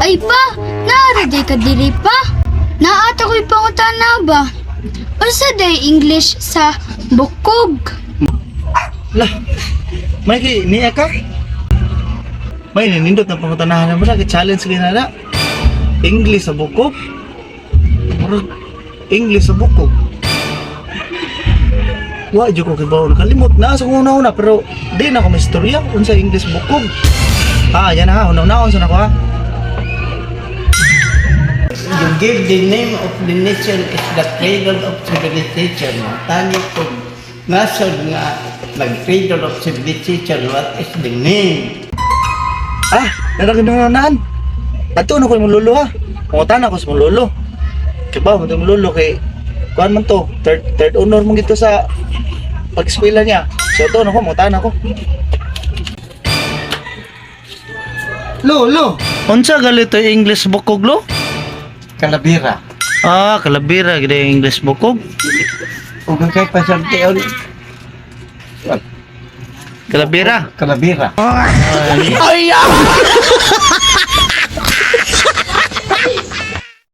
Ay pa, naa ra ka diri pa. Naa ta ko'y pangutana ba? Unsa day English sa bukog? Lah, may niya ka? May ninindot na pangutanahan na ba? Challenge kayo na na. English sa bukog? Murag English sa bukog. Wa jud ko kibaw, nakalimot na sa una-una, pero di na ako may istorya unsa English bukog. Ah, yan ha, una-una sa nako ha. You give the name of the nation is the cradle of civilization. Tani kung nasod nga nag-cradle of civilization, what is the name? Ah, naraginunaan. Ato na ko imong lolo ha. Pangutana ko sa imong lolo. Kibaw mo imong lolo kay kuan man to, third honor mo gito sa pag-eskwela niya. So ato na ko, mangutana ko. Lo, lo. Unsa galito English bukog, lo? Kalabira. Ah, kalabira gid ang English bukog. Ug kay pasultion. Kalabira. Kalabira. Ay!